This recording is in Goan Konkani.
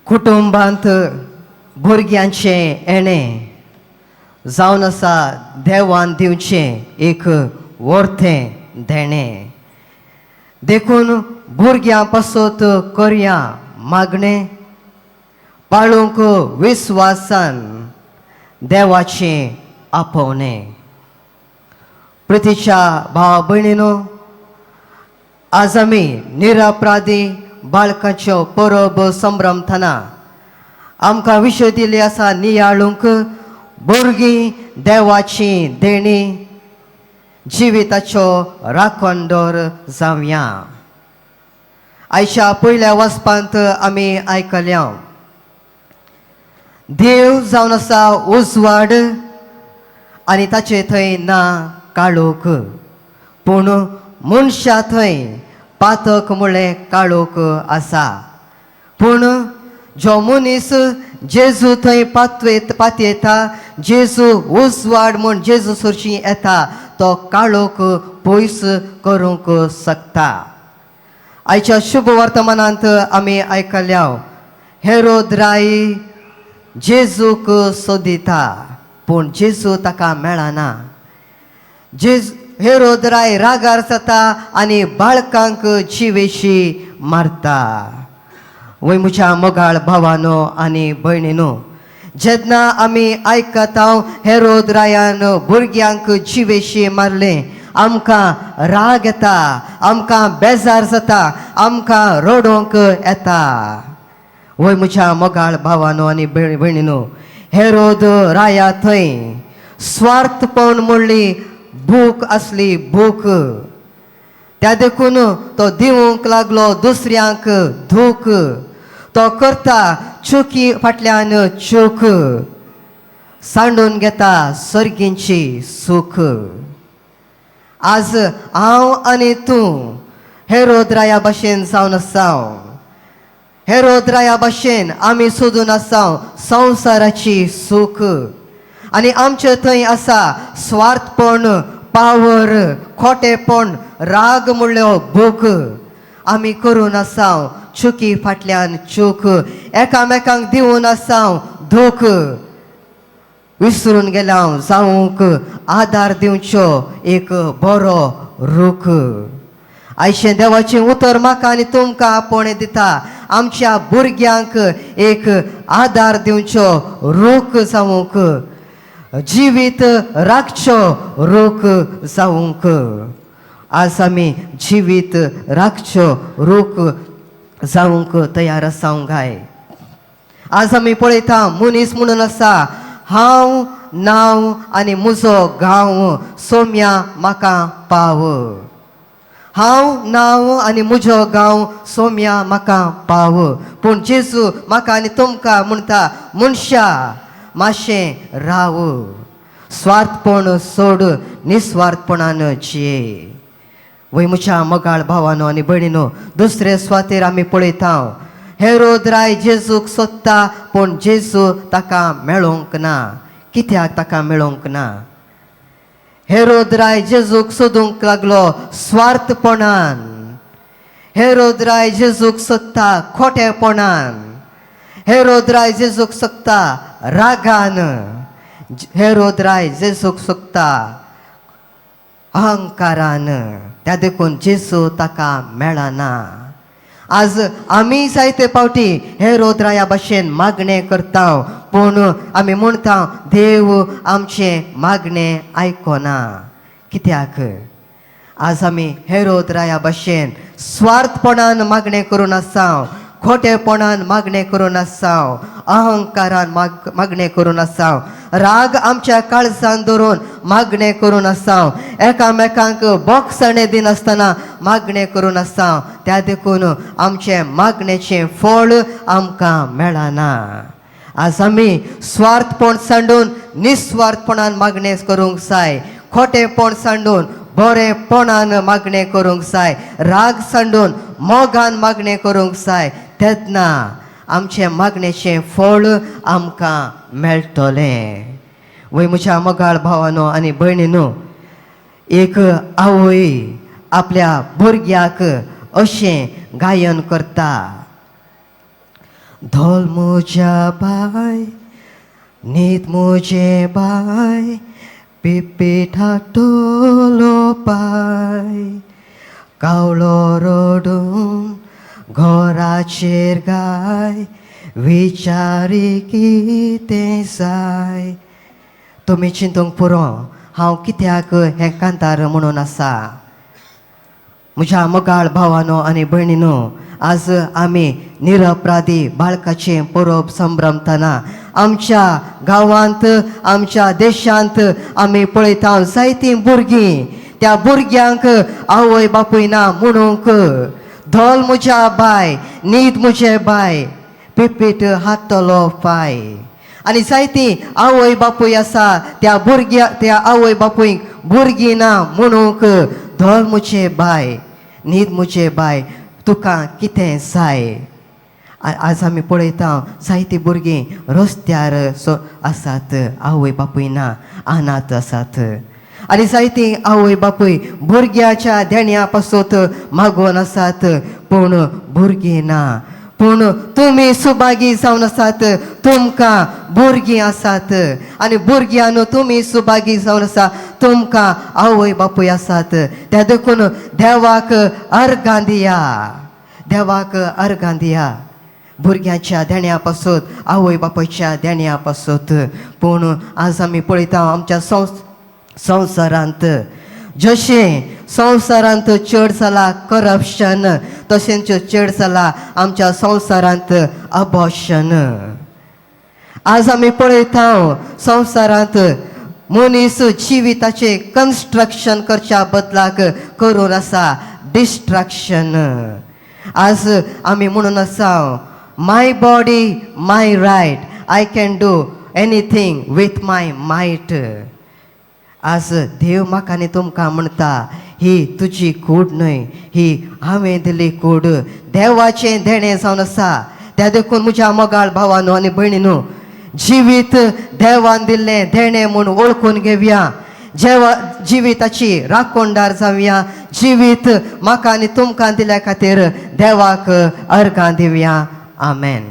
कुटुंबांत भुरग्यांचें येणें जावन आसा देवान दिवचें एक वर्थें देणें. देखून भुरग्यां पासत करया मागणें, पाळूंक विस्वासान देवाचें आपोवणें. प्रितीच्या भाव भयणीनो, आज आमी निरपराधी बाळकांच्यो परब संभ्रमतना आमकां विशय दिल्ली आसा नियाळूंक भुरगीं देवाची देणी जिविताचो राखणदोर जावया. आयच्या पयल्या वचपांत आमी आयकल्या, देव जावन आसा उजवाड आनी ताचे थंय ना काळोख, पूण मनशा थंय पातक म्हळ्ळें काळोख आसा. पूण जो मनीस जेजू थंय पातयेता पातयेता, जेजू उजवाड म्हूण जेजू सरशी येता, तो काळोख पयस करूंक शकता. आयच्या शुभ वर्तमानांत आमी आयकल्या, हेरोद राय जेजूक सोदिता पूण जेजू ताका मेळना. जेजू हेरोद राय रागार जाता आनी बाळकांक जिवेशी मारता. वय म्हज्या मोगाळ भावानो आनी भयणीनो, जेन्ना आमी आयकता हेरोद रायान भुरग्यांक जिवेशी मारलें, आमकां राग येता, आमकां बेजार जाता, आमकां रडोवंक येता. वय म्हज्या मोगाळ भावानो आनी भयणीनो, हेरोद राया थंय स्वार्थपण म्हणली भूक आसली, भूक. त्या देखून तो दिवंक लागलो दुसऱ्यांक धूक. तो करता चुकी फाटल्यान चूक, सांडून घेता सर्गींची सूख. आज हांव आनी तूं हेरोद राया भाशेन जावन आसा. हेरोद राया भाशेन आमी सोदून आसा संवसाराची सूख आनी आमचे थंय आसा स्वार्थपण, पावर, खोटेपण, राग म्हणल्यो भूक. आमी करून आसा चुकी फाटल्यान चूक, एकामेकांक दिवन आसा धूक. विसरून गेल्या जावंक आदार दिवचो एक बरो रूख. आयचें देवाचें उतर म्हाका आनी तुमकां आपोवणें दिता, आमच्या भुरग्यांक एक आदार दिवचो रूख जावंक, जिवीत राखचो रूख जावंक. आज आमी जिवीत राखचो रूख जावंक तयार आसा काय? आज आमी पळयता मनीस म्हणून आसा, हांव नांव आनी म्हजो गांव सोम्या म्हाका पाव. हांव नांव आनी म्हजो गांव सोम्या म्हाका पाव. पूण जेजू म्हाका आनी तुमकां म्हणटा, मनशा मातशें राव, स्वार्थपण सोड, निस्वार्थपणान जिये. वय म्हज्या मोगाळ भावानो आनी भयणीनो, दुसरे सुवातेर आमी पळयता हेरोद राय जेजूक सोदता पूण जेजू ताका मेळोंक ना. कित्याक ताका मेळोंक ना? हेरोद राय जेजूक सोदूंक लागलो स्वार्थपणान. हेरोद राय जेजूक सोदता खोटेपणान. हेरोद राय जेजूक सोदता रागान. हेरोद राय जेजूक सोदता अहंकारान. त्या देखून जेजू ताका मेळना. आज आमी जायते फावटी हेरोद राया भाशेन मागणें करता, पूण आमी म्हणटा देव आमचें मागणें आयकना. कित्याक आज आमी हेरोद राया भाशेन स्वार्थपणान मागणें करून आसा, खोटेपणान मागणें करून आसा, अहंकारान मागणें करून आसा, राग आमच्या काळजान धरून मागणें करून आसा, एकामेकांक बोगसणें दिनासतना मागणें करून आसा. त्या देखून आमचें मागणेचें फळ आमकां मेळना. आज आमी स्वार्थपण सांडून निस्वार्थपणान मागणें करूंक जाय, खोटेपण सांडून बरेपणान मागणें करूंक जाय, राग सांडून मोगान मागणें करूंक जाय. तेन्ना आमचें मागणेचें फळ आमकां मेळटलें. वय म्हज्या मोगाळ भावानो आनी भयणीनो, एक आवय आपल्या भुरग्याक अशें गायन करता. धोल म्हज्या बाय, न्हीद म्हजे बाय, पिपीट हाडटलो पाय, कावळो रडून घराचेर गाय, विचारी कितें जाय. तुमी चिंतूंक पुरो हांव कित्याक हें कांतार म्हणून आसा. म्हज्या मोगाळ भावानो आनी भयणीनो, आज आमी निरपराधी बाळकाचें परब संभ्रमतना आमच्या गांवांत, आमच्या देशांत आमी पळयता जायतीं भुरगीं, त्या भुरग्यांक आवय बापूय ना म्हणूंक धोल म्हज्या बाय, न्हीद म्हजे बाय, पिपीट हाडटलो पाय. आनी जायतीं आवय बापूय आसा त्या भुरग्या, त्या आवय बापूयक भुरगीं ना म्हणूंक धोल म्हजे बाय, न्हीद म्हजे बाय, तुका कितें जाय. आज आमी पळयता जायतीं भुरगीं रस्त्यार सो आसात, आवय बापूय ना, अनाथ आसात. आनी जायतीं आवय बापूय भुरग्याच्या देण्या पासत मागोन आसात, पूण भुरगीं ना. पूण तुमी सुभागी जावन आसात, तुमकां भुरगीं आसात. आनी भुरग्यांनो, तुमी सुभागी जावन आसा, तुमकां आवय बापूय आसात. त्या देखून देवाक अर्गां दिया, देवाक अर्गां दिया, भुरग्यांच्या देण्या पासत, आवय बापायच्या देण्या पासत. पूण आज आमी पळयता आमच्या संवसारांत, जशें संवसारांत चड जाला करप्शन, तशेंच चड जाला आमच्या संवसारांत अबॉर्शन. आज आमी पळयता संवसारांत मनीस जिविताचें कन्स्ट्रक्शन करच्या बदलाक करून आसा डिस्ट्रक्शन. आज आमी म्हणून आसा, my body my right, I can do anything with my might. आज देव म्हाका आनी तुमकां म्हणटा, ही तुजी कूड न्हय, ही हांवें दिल्ली कूड, देवाचें देणें जावन आसा. त्या देखून म्हज्या मोगाळ भावानो आनी भयणीनो, जिवीत देवान दिल्लें देणें म्हूण वळखून घेवया, जेवा जिविताची राखणदार जावया. जिवीत म्हाका आनी तुमकां दिल्या खातीर देवाक अर्गां दिवया. आमेन.